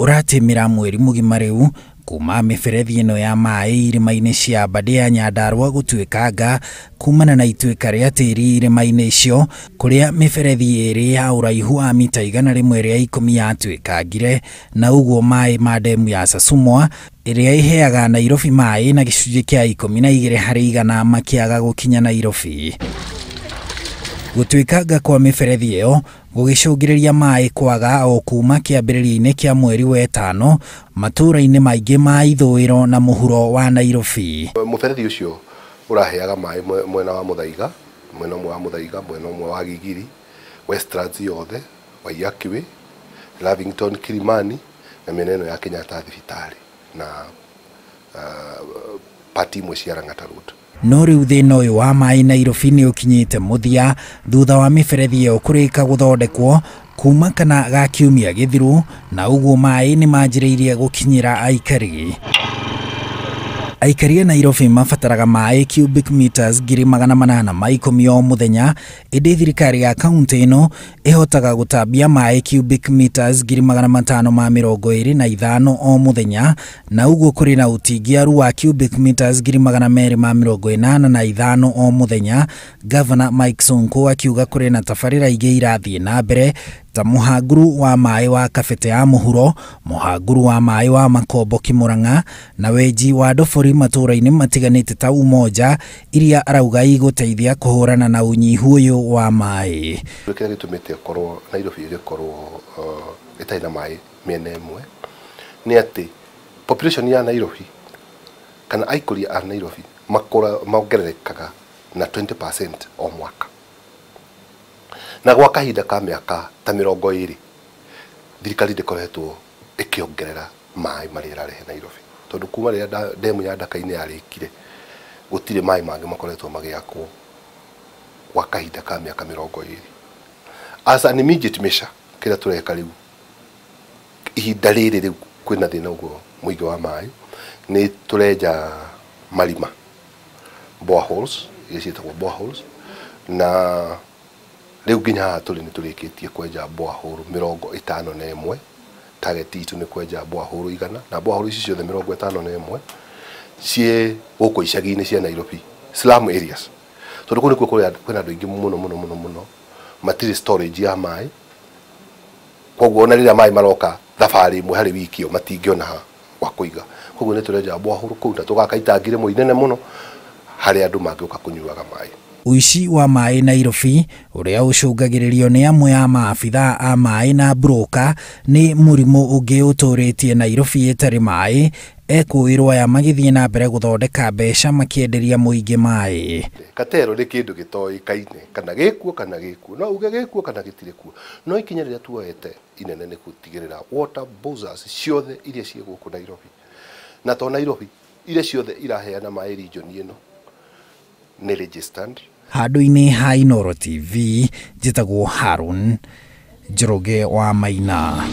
Ũratĩmĩra mweri mũgima rĩu kuma mĩberethi ĩno ya maĩ irĩma-inĩ cia Aberdare, Nyandarua gũtuĩkanga kumana na ituĩka rĩa tĩri irĩma-inĩ icio, kũrĩa mĩberethi ĩrĩ ya ũraihu wa mita 110 yatuĩkangire, na ũguo maĩ ma ndemu ya Sasumwa ĩrĩa ĩheaga Nairobi maĩ na gĩcunjĩ kĩa 12% makĩaga gũkinya Nairobi. Gũtuĩkanga kwa mĩberethi ĩyo gũgĩcũngĩrĩria maĩ kwaga o kuma kĩambĩrĩria-inĩ kĩa mweri wa ĩtano matũũra-inĩ maingĩ ma ithũĩro na mũhuro wa Nairobi. Mũberethi ũcio ũraheaga maĩ mwena wa Muthaiga, mwena ũmwe wa Muthaiga, mwena ũmwe wa Gigiri, Westlands yothe, Waiyaki Way, Lavington, Kilimani na mĩena ĩno ya Kenyatta thibitarĩ na pati imwe cia Lang'ata Road. No rĩu thĩna ũyũ wa maĩ Nairobi nĩ ũkinyĩte mũthia thutha wa mĩberethi ĩyo kũrĩka gũthondekwo kuma kana ga kiumia gĩthiru, na ũguo maĩ nĩ manjĩrĩirie gũkinyĩra aikari. Aikari a Nairobi mabataraga maĩ cubic meters 810,000 o mũthenya, ĩndĩ thirikari ya kaunti ĩno ĩhotaga gũtambia maĩ cubic meters 525,000 o mũthenya, na ũguo kũrĩ na ũtingiaru wa cubic meters 285,000 o mũthenya. Gavana Mike Sonko akiuga kũrĩ na tabarĩra ingĩ irathiĩ na mbere ta mũhanguru wa maĩ wa Kabete ya mũhuro, mũhanguru wa maĩ wa Makomboki Murang'a na wenji wa ndobori matũũra-inĩ matiganĩte ta Umoja, iria arauga igũteithia kũhũrana na ũnyihu ũyũ wa maĩ. Kĩrĩa gĩtũmĩte ĩkorwo Nairobi ĩgĩkorwo ĩtarĩ na maĩ mĩena ĩmwe nĩ atĩ population ya Nairobi kana aikũria a Nairobi mongererekaga na 20% o mwaka, na gwa kahinda ka mĩaka ta 20 thirikari ndĩkoretwo ĩkĩongerera maĩ marĩa ĩrarehe Nairobi, tondũ kuma rĩrĩa ndemu ya Ndaka-inĩ yarĩkire gũtirĩ maĩ mangĩ makoretwo magĩakwo gwa kahinda ka mĩaka 20. As an immediate measure, kĩrĩa tũreka rĩu ihinda rĩrĩ rĩu kwĩna thĩna ũguo mũingĩ wa maĩ, nĩ tũrenja marima, boreholes, iria ciĩtagwo boreholes, na rĩu nginya haha tũrĩ nĩ tũrĩkĩtie kwenja borehole 51. Target itũ nĩ kwenja borehole 100, na borehole ici ciothe 51 ciĩ gũkũ icagi-inĩ cia Nairobi, slum areas, tondũ kũu nĩkuo kwĩna andũ aingĩ mũno mũno mũno mũno matirĩ storage ya maĩ, koguo ona rĩrĩa maĩ maroka thabarĩ ĩmwe harĩ wiki ĩyo matingĩona gwa kũiga. Koguo nĩ tũrenja borehole kũu na tũgaka itangi rĩmwe inene mũno harĩa andũ mangĩũka kũnyuaga maĩ. Ũici wa maĩ Nairobi ũrĩa ũcũngagĩrĩrio nĩ amwe a maabithaa a maĩ na broka nĩ mũrimũ ũngĩ ũtũrĩtie Nairobi ĩtarĩ maĩ, ekũĩrwo aya magĩthiĩ na mbere gũthondeka mbeca makĩenderia mũingĩ maĩ. Katero nĩ kĩndũ gĩtoĩkaine kana gĩkuo kana gĩkuo, no uge gĩkuo kana gĩtirĩ kuo, no ikinya rĩrĩa tuoete inene nĩ gũtigĩrĩra water bowsers ciothe iria ciĩ gũkũ Nairobi, na to Nairobi, iria ciothe iraheana maĩ region ĩno nĩ registered. Handũ-inĩ ha Inooro TV, njĩtagwo Harun Njoroge wa Maina.